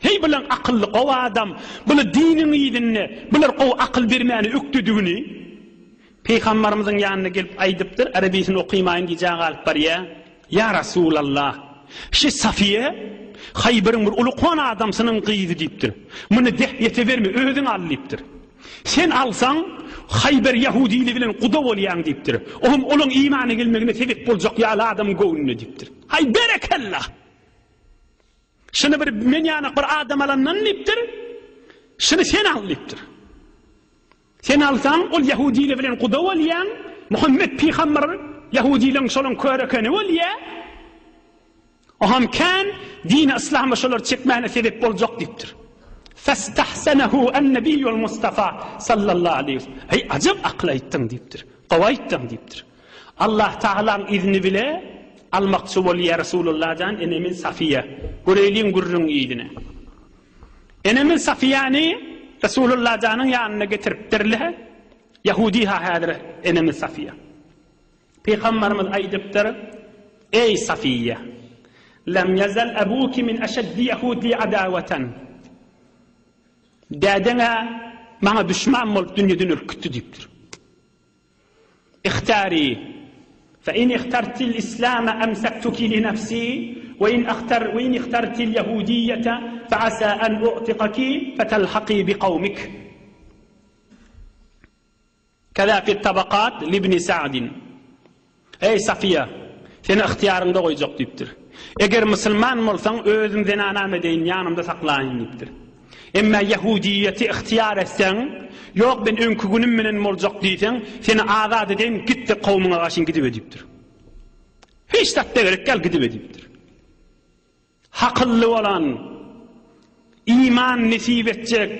Speaker 1: Heý bulaň akylly gowy adam, bular diniň yzynda, bular gowy akyl bermäne ökdedigini Pygambarymyzyň ýanyna gelip aýdypdyr, Arebisini okymaýyn gijä galyp barýa. Ýa Resulallah! Şi Safiýe Haýbaryň bir ulukwan adamsynyň gyzy diýipdir. Muny dehýete berme, özüň al diýipdir. Sen alsaň, Haýbar ýahudili bilen guda bolýaň diýipdir. Oňam olaň imana gelmegine sebep boljak ýaly adamyň göwnüne diýipdir. Haý, berekella! Şuny bir men ýanak bir adam alandan diýipdir. Şuny sen al diýipdir. Sen alsaň, ol ýahudile bilen guda bolýaň, Muhammet pygamber ýahudileň şolaň körekeni bolýa. Oham kän dini yslama şolar çekmäne sebep boljak diýipdir. Festahsenehu en-nebiyyul Mustafa sallallahu aleyhi ve sellem. Heý, ajap akyl aýtdyň diýipdir. Gowy aýtdyň diýipdir. Allah Tagalaň izni bile almakçy bolýar Resulullah jan enemiz Safiýa. Göreýliň gürrüň yzyny. Enemiz Safiýany Resulullah janyň ýanyna getiripdirler. Ýahudi-ha häzir enemiz Safiýa. Pygamberimiz aýdypdyr, Eý Safiýe! Lem ýezal abuki min eşeddi ýahudi adawatan. Dädeň-ä maňa duşman bolup dünýeden ölüp gitdi diýipdir. Ihtari, fe in ihtartil islame emsektuki li nefsi, we in ihtar we in ihtartil ýahudiýete fe asa en u'tikaki fetelhaki bi kawmik. Keza fit tabakat libni Sa'din. Eý, Safiýa! Seni ygtyýaryňda goýjak diýipdir. Eger musulman bolsaň, özüm zenanam edeýin, ýanymda saklaýyn diýipdir. Emma ýahudiýeti ygtyýar etseň, ýok, men öňki günüm bilen boljak diýseň, seni azat edeýin, git-de kowumyňa garşy gidibe diýipdir. Hiç zat-da gerek däl, gidibe diýipdir. Hakylly bolan, iman nesip etjek,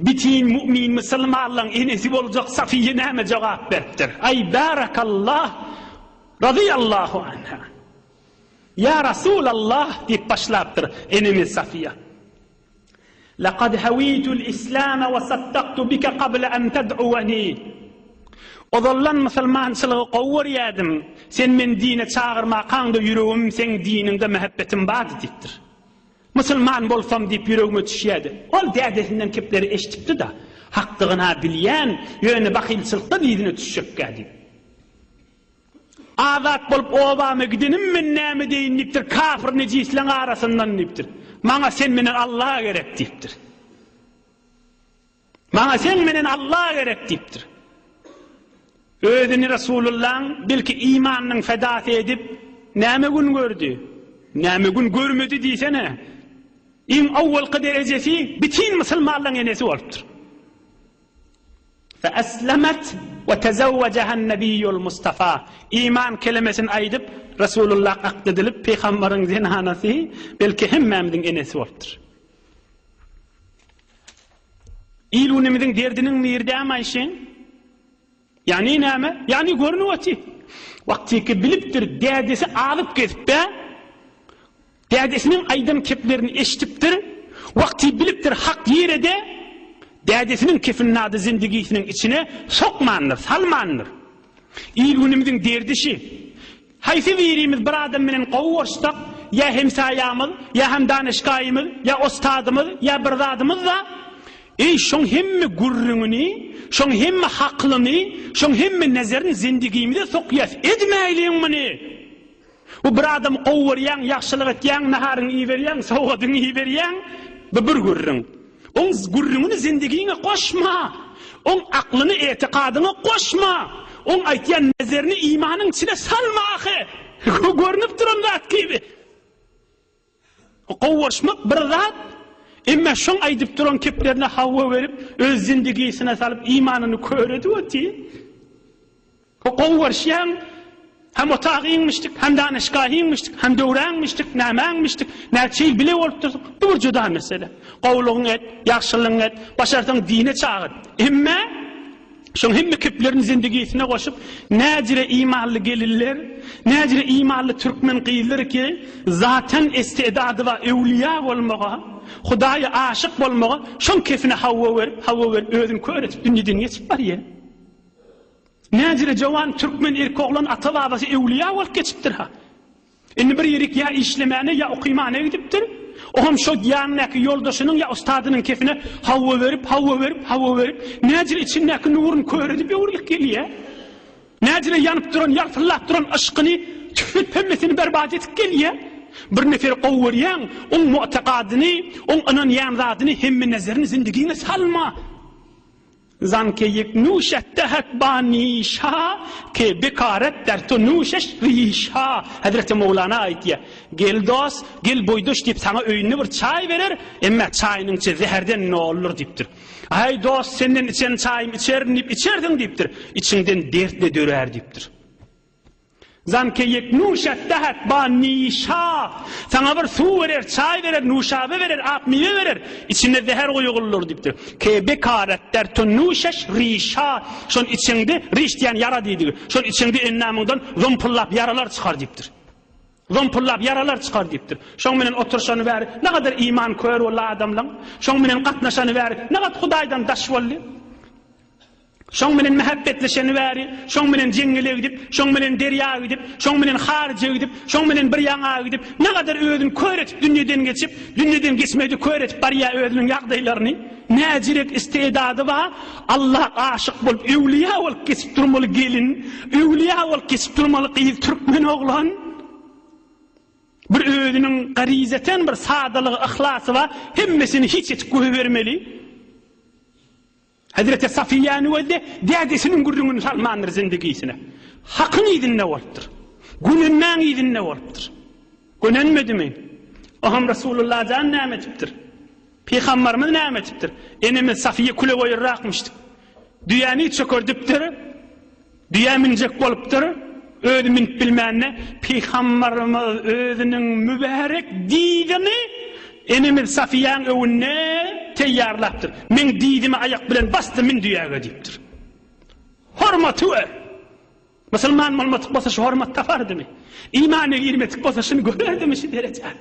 Speaker 1: bitin mu'min musulmanlaň enesi boljak Safiýe näme jogap beripdir? Aý barakallah, razyýallahu anha. Ýa Rasulallah diýip başlapdyr enemiz Safiýe. Laqad hawitul islama we saddaktu bike qabla an tad'uwani. Ozaldan musulmançylygy gowy görýärdim. Sen meni dine çagyrmakaňda ýüregim seň diniňde mähebbetim bardy diýipdir. Musulman bolsam diýip ýüregime düşýärdi. Ol dädesinden kepleri eşidipdi-da, hakdygyny-ha bilýän, ýöne bahylçylykdan yzyna düşjekkä diýip. Azat bolup obama gidenim men näme edeýin diýipdir, kafir nejisleň arasyndan diýipdir. Maňa sen menen Allah gerek diýipdir. Maňa sen menen Allah gerek diýipdir. Özüni Resulullaň belki imanynyň fedasy edip näme gün gördi? Näme gün görmedi diýsene. Iň owalky derejesi bitin musulmanlaň enesi bolupdyr. Feeslemet we tezewwejehen nebiýul Mustafa. Iman kelemesini aýdyp, Resulullah akdedilip, pygambaryň zenanasy, belki hemmämiziň enesi bolupdyr. Il-günümiziň derdiniň biri dämi Aýşe? Ýagny näme? Ýagny görnüp otyr. Wagtyky bilipdir, dädesi azyp gezip-de, dädesiniň aýdan keplerini eşidipdir. Wagty bilipdir, hak ýerede dädesiniň kefini zindigisiniň içine sokmandyr, salmandyr. Il-günümiziň derdi şi. Haýsy birimiz bir adam bilen gowy görüşsek, ýa hemsaýamyz, ýa hem danyşgaýymyz, ýa ostadymyz, ýa bir zadymyz-da, eý, şoň hemme gürrüňini, Şoň hemme haklyny, şoň hemme nezerini zindigimize sokýas. Edmäýliň muny! Bu bir adamy gowy görýäň, ýagşylyk etýäň, naharyňy iberýäň, sowgadyňy iberýäň, bu bir gürrüň. Oň gürrüňini zindigiňe goşma! Oň aklyny etikadyňa goşma! Oň aýtýan nezerini imanyň içine salma ahy! Görnüp duran zat kibi. Gowuşmak bir zat, emma şoň aýdyp duran keplerine hawa berip, öz zindigisine salyp imanyny kör edip otyr. Gowuşýaň, hem otagyňmyşdyk, hem danyşgahyňmyşdyk, hem döwräňmişdik, nämäňmişdik, näçe ýyl bile bolup durdyk, bu bir juda mesele. Gowulygyňy et, ýagşylygyňy et, başarsaň dine çagyr. Emma Şoň hemme keplerini zindigisine goşup, näjire imanly gelinler, näjire imanly türkmen gyzlar ki, zaten istedady bar öwlüýä bolmaga, Hudaýa aşyk bolmaga, şoň kefine hawa berip, hawa berip özüni kör etip dünýeden geçip barýar. Näjire jowan türkmen erkek oglan ata-babasy öwlüýä bolup geçipdir-ha. Indi bir ýerik ýa işlemäne, ýa okymana gidipdir. Oňam şo ýanyndaky ýoldaşynyň ýa ustadynyň kefine hawa berip, hawa berip, hawa berip, näjele içindäki nuruny kör edip öwrülip gelýär. Näjele ýanyp duran, ýalpyldap duran yşkyny tüfet hemmesini berbat edip gelýär. Bir neferi gowy görýäň, oň mu'tekadyny, oň ynanýan zadyny hemme nezerini zindigiňe salma. Zan ke ýek nuşet dehet ba nişa ke bekaret der to nuşeş rişa Hezreti Mowlana aýtýar, Gel dost, gel boýdaş diýip saňa öýünde bir çaý berer, emma çaýynyň içi zäherden doldur diýipdir. Aý dost senden içen çaýymy içerin diýip içersiň diýipdir, içiňden dert ne dörär diýipdir. Zanke ýek nuşet dehet ba nişa, Saňa bir suw berer, çaý berer, nuşabe berer, ak miwe berer, içinde zäher guýguldyr diýipdir. Ke bekaret der to nuşeş rişa, Şon içiňde, riş diýen ýara diýdigi, şon içiňde endamyňdan zompullap ýaralar çykar diýipdir. Zompullap ýaralar çykar diýipdir. Şoň menen oturyşany bäri nagadar iman kör boldy adamlaň, şoň menen gatnaşany bäri nagat Hudaýdan daş boldy. Şoň bilen mähebbetleşeni bäri, şoň bilen jeňňele gidip, şoň bilen derýa gidip, şoň bilen haryja gidip, şoň bilen bir ýaňa gidip, nagadar özüni kör etip dünýeden geçip, dünýeden geçmedi kör etip barýa özüniň ýagdaýlaryny. Näjirek istedady bar, Alla aşyk bolup öwlüýä bolup geçip durmaly gelin, öwlüýä bolup geçip durmaly gyz türkmen oglan. Bir özüniň garizeten bir sadalygy, yhlasy bar, hemmesini hiç etip goýbermeli. Hezreti Safiýäni gözde dädesiniň gürrüňini salmandyr zindigisine. Hakyň yzynda bolupdyr. Gönenmäň yzynda bolupdyr. Gönenmedimi? Oham Resulullah jan näme etipdir? Pygambarymyz näme etipdir? Enemiz Safiýe küle boýurrakmyşdyk. Düýäni çökerdipdir. Düýä münjek bolupdyr, özi münüp bilmände, Pygambarymyz özüniň mübärek dizini enemiz Safiýäň öňünde teýýarlapdyr. Meň dizimi aýak bilen bas-da mün düýäge diýipdir. Hormaty gör! Musulman bolmadyk bolsa şu hormat tapardymy? Imana girmedik bolsa şuny görerdimi şu derejäni?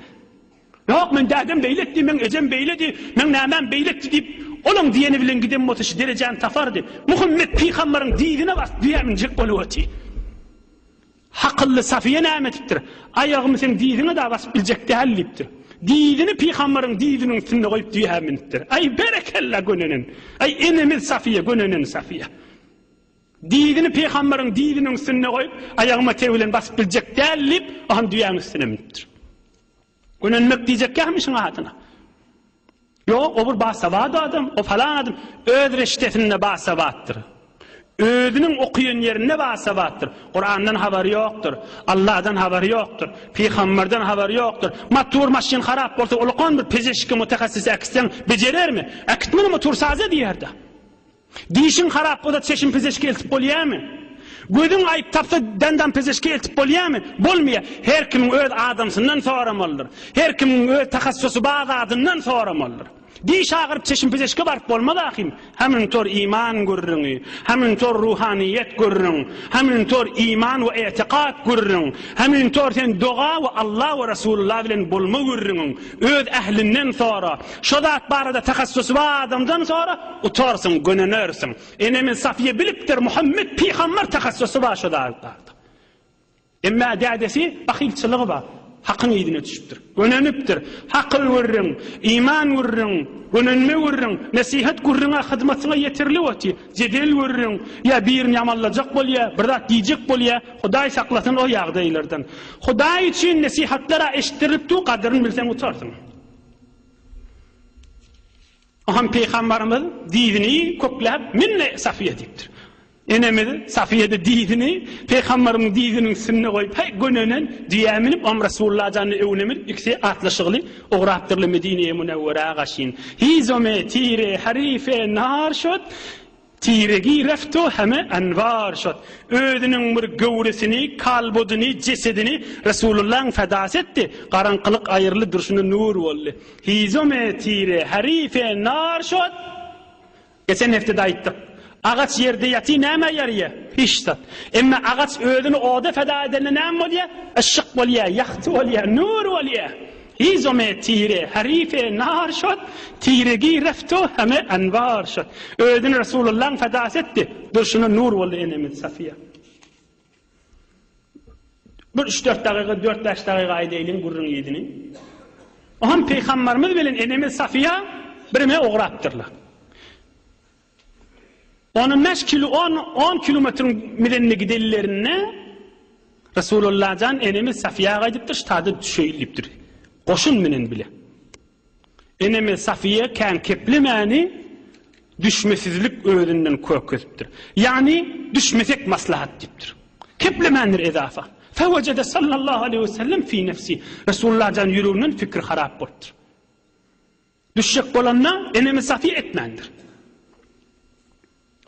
Speaker 1: Ýok, meň dädem beýletdi, meň ejem beýledi, meň nämäm beýletdi diýip, olaň diýeni bilen giden bolsa şu derejäni tapardy. Muhammet pygambaryň dyzyna basyp düýä münjek bolup otyr. Hakylly Safiýe näme edipdir? Aýagymy seň dyzyňa-da basyp biljek däl diýipdir. Dyzyny pygambaryň dyzynyň üstünde goýup düýä münüpdir. Aý, berekella gönenen! Aý, enemiz Safiýe, gönenen Safiýe. Dyzyny pygambaryň dyzynyň üstünde goýup, aýagyma teg bilen basyp biljek däl diýip, o hem düýäň üstüne münüpdir. Gönenmek diýjekkämi şuň adyna? Ýok, o bir basawat adam, o falan adam öz reştesinde basawatdyr. Özüniň okaýan ýerinde basawatdyr. Kurandan habary ýokdur. Allahdan habary ýokdur. Pygamberden habary ýokdur. Motor maşyn harap bolsa, ulakan bir pezeşke mutahassis äkitseň bejerermi? Äkitmeli motorsaza diýerdi. Dişiň harap bolsa çeşim pezeşke eltip bolýamy? Gözüň aýyp tapsa dandan pezeşke eltip bolýamy? Bolmaýar. Her kimiň öz adamsyndan soramalydyr. Her kimiň öz tahassusy bar zadyndan soramalydyr. Diş agyryp çeşim pezeşke baryp bolmaz ahym. Hemüntor iman gürrüňi, hemüntor ruhanyýet gürrüň, hemüntor iman we etikat gürrüň, hemüntor sen doga we Allah we Resulullah bilen bolma gürrüňiň. Öz ählinden sora. Şo zat barada tahassusy bar adamdan sora, utarsyň, gönenersiň. Enemiz Safiýe bilipdir, Muhammet pygamber tahassusy bar şo zat barada. Emma dädesi bahylçylygy bar. Hakyň yzyna düşüpdir. Gönenipdir. Hakyl gürrüň, iman gürrüň, gönenme gürrüň, nesihat gürrüň-ä hyzmatyňa ýeterlik otyr. Jedel gürrüň, ýa birini ýamanlajak bolýa, bir zat diýjek bolýa, Hudaý saklasyn o ýagdaýlardan. Hudaý üçin nesihatlar-a eşitdirilip dur, gadyryny bilseň utarsyň. Oňam Pygambarymyz dizini kökläp, Minne Safiýe diýipdir. Enemiz Safiýe-de dizini Pygambarymyň diziniň üstünde goýup, heý, gönenen düýä münüp, oňam Resulullah jany öwüne münüp, ikisi atlaşygly ugrapdyrlar Medine-i Münewwerä gaşyn. Hizome tire harife nar şod, Tiregi reftu heme enwar şod. Özüniň bir göwresini, kalbudyny, jesedini Resulullahyň fedasy etdi. Garaňkylyk aýryldy, durşuna nur boldy. Hizome tire harife nar şod. Geçen hepdede aýtdyk. Agaç ýerde ýaty nämä ýaraýar? Hiç zat. Emma agaç özüni oda feda edende näme bolýar? Yşyk bolýar, ýagty bolýar, nur bolýar. Hizome tire harife nar şod, tiregi reftu heme enwar şod. Özüni Resulullahyň fedasy etdi, durşuna nur boldy enemiz Safiýa. Bir üç-dört dagyga, dört-bäş dagyga aýdaýlyň gürrüň yzyny. Oňam Pygambarymyz bilen enemiz Safiýa birime ugrapdyrlar. On bäş kilo, on, on kilometriň mizenine gidenlerinde Resulullah jan enemiz Safiýa gaýdypdyr, ştada düşeýli diýipdir. Goşun menen bile. Enemiz Safiýa kän keplemäni düşmesizlik özünden kökezipdir. Ýagny düşmesek maslahat diýipdir. Keplemändir ezafa. Fewejede sallallahu aleýhi we sellem fi nefsi. Resulullah jan ýüreginden fikri harap bolupdyr. Düşjek bolanda enemiz Safiýe etmändir.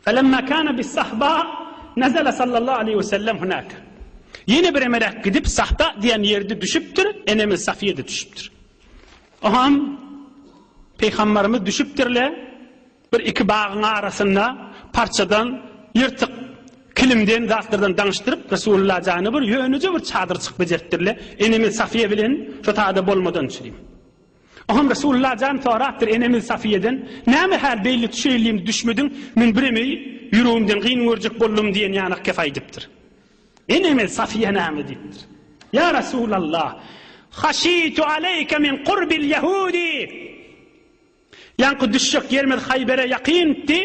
Speaker 1: Felemma kana bis-sahba nazala sallallahu aleýhi we sellem hunaka. Ýene bir emeräk gidip Sahba diýen ýerde düşüpdir, enemiz Safiýe-de düşüpdir. Oham Pygamberimiz düşüpdirle, bir iki bagyň arasynda parçadan ýyrtyk kilimden zatlardan daňyşdyryp Resulullah jany bir ýöneje bir çadyrçyk bejeripdirle, enemiz Safiýe bilen şo tada bolmadan çürim. Oňam Resulullah jan sorapdyr enemiz Safiýeden, Näme häl beýle düşeýlim düşmediň, men biremi ýüregimden gyn görjek boldum diýen ýanak gep aýdypdyr. Enemiz Safiýe näme diýipdir? Ýa Resulallah, haşitu aleýke min kurbil ýehudi. Ýaňky düşjek ýerimiz Haýbere ýakyndy.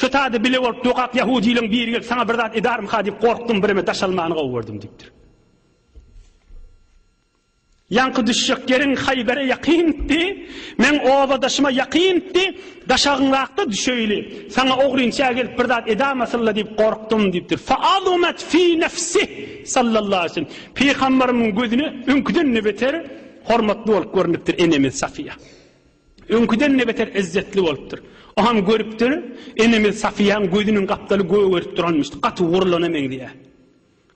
Speaker 1: Şu taýda bile bolup dogap ýehudileň biri gelip saňa bir zat edarmyka diýip gorkdum, bireme daş almany gowy gördüm diýipdir. Ýaňky düşjek ýeriň Haýbere ýakyndy, meň obadaşyma ýakyndy, daşagyňrakda düşeýli, saňa ogrynça gelip bir zat edamasynla diýip gorkdum diýipdir. Faazumet fi nefsih sallallahu aleýhi we sellem. Pygamberimiň gözüne öňküden-de beter hormatly bolup görnüpdir enemiz Safiýa. Öňküden-de beter yzzetli bolupdyr. Oňam görüpdir, enemiz Safiýaň gözüniň gapdaly gögerip duranmyş, gaty gurlana meňzeýär.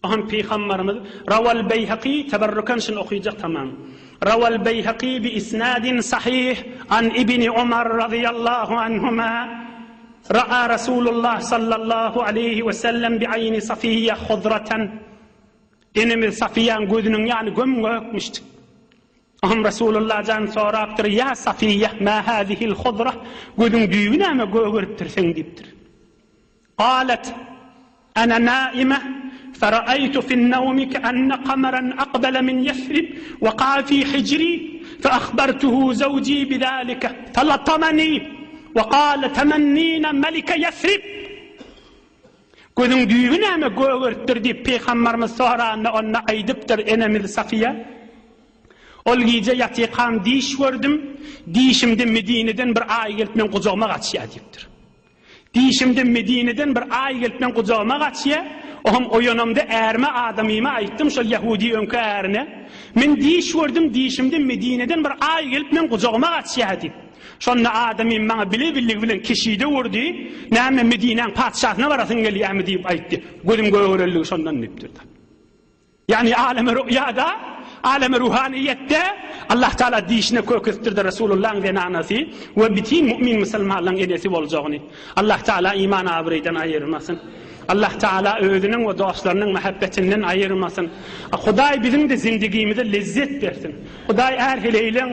Speaker 1: Oňam Pygambarymyz, Rawal Beýhaki, teberrukan şuny okyjak tamam. Rawal Beýhaki bi isnadin sahyh an Ibni Omar razyýallahu anhuma, Ra'a Rasulullah sallallahu aleýhi we sellem bi aýni Safiýa hudratan. Enemiz Safiýaň gözüniň ýany göm-gökmüşdi. Oňam Rasulullah jan sorapdyr, Ýa Safiýa, ma hazihil hudra? Gözüň düýbi näme gögeripdir seň diýipdir. Galet, Ana naime, feraeytu fi'n-nevmi keenne kameren akbele min Yesrib weka'a fi hijri, feahbertuhu zewji bizalike, felatameni, we gale temennine melike Yesrib. Gözüň düýbi näme gögeripdir diýip Pygamberimiz soranda onda aýdypdyr enemiz Safiýa, Ol gije ýatykam diş gördüm, dişimde Medineden bir aý gelip meň gujagyma gaçýar diýipdir. Dişimde Medineden bir aý gelip meň gujagyma gaçýa, oňam oýanamda ärime adamyma aýtdym şol ýahudi öňki ärine, men diş gördüm dişimde Medineden bir aý gelip meň gujagyma gaçýa diýip. Şonda adamym maňa bile-billigi bilen keşide urdy, näme Medinäň patyşasyna barasyň gelýämi diýip aýtdy. Gözüm gögerelligi şondan diýipdir. Ýagny alemi ru'ýada, alemi ruhaniýetde Allah Taala dişine kökesdirdi Resulullahyň zenanasy we bütin mu'min musulmanlaryň enesi boljagyny. Allah Taala iman abraýdan aýyrmasyn. Allah Taala özüniň we dostlarynyň mähebbetinden aýyrmasyn. Hudaý biziň-de zindigimize lezzet bersin. Hudaý är-heleýleň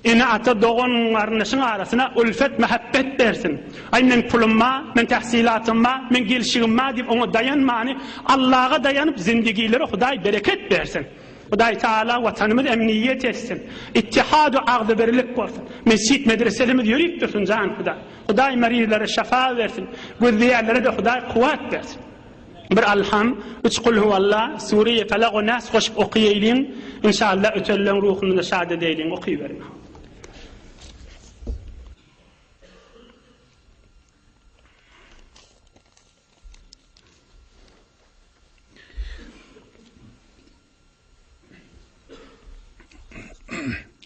Speaker 1: Ene-ata, dogan-garyndaşyň arasyna ülfet, mähebbet bersin. Aý, meň pulum bar, meň tähsilatym bar, meň gelşigim bar diýip oňa daýanmany, Allaga daýanyp zindigilere Hudaý bereket bersin. Hudaý Taala watanymyz emniýet etsin. Ittihad we agzybirlik bolsun. Mesjit medreselerimiz ýörip dursun jan Hudaý. Hudaý marizlere şafa bersin. Gözleýänlere-de Hudaý kuwwat bersin. Bir Alham, üç Kulhuwalla, Sureýe Felak we Nas goşup okaýaýlyň. Inşallah ötenleň ruhuny-da şad edeýliň. Okyberiň.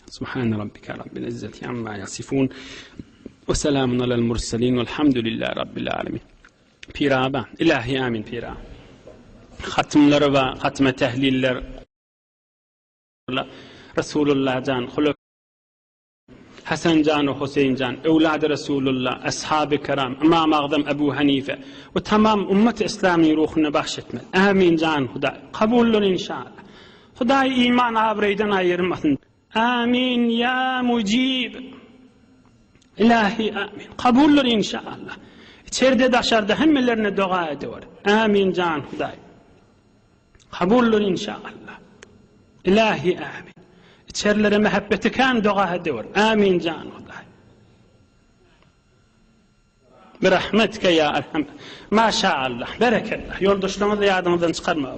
Speaker 1: Subhane rabbike rabbil izzeti amma yasifun. Ve selamun alel murselin velhamdülillahi rabbil alemin. Piraba, ilahi amin pira. Hatymlar we hatyma tehliller Resulullah jan, Hasan jan we Huseýin jan, öwlady Resulullah, Ashaby kiram, Ymam Agzam Ebu Hanife we tamam ummaty Islamyň ruhuna bahş etmeli. Ämin jan Hudaý. Kabuldyr inşallah. Hudaý iman abraýdan aýyrmasyn. Ämin ýa mujib. Ilahi amin. Kabuldyr inşallah. İçerde daşarda hemmelerine doga ediwer. Ämin jan Hudaý. Kabuldyr inşallah. Ilahi amin. İçerilere mähebbeti kän doga ediwer. Amin jan Hudaý. Birahmetke ya erham. Maşallah. Berekellah. Ýoldaşlaryňyzy ýadyňyzdan çykarma.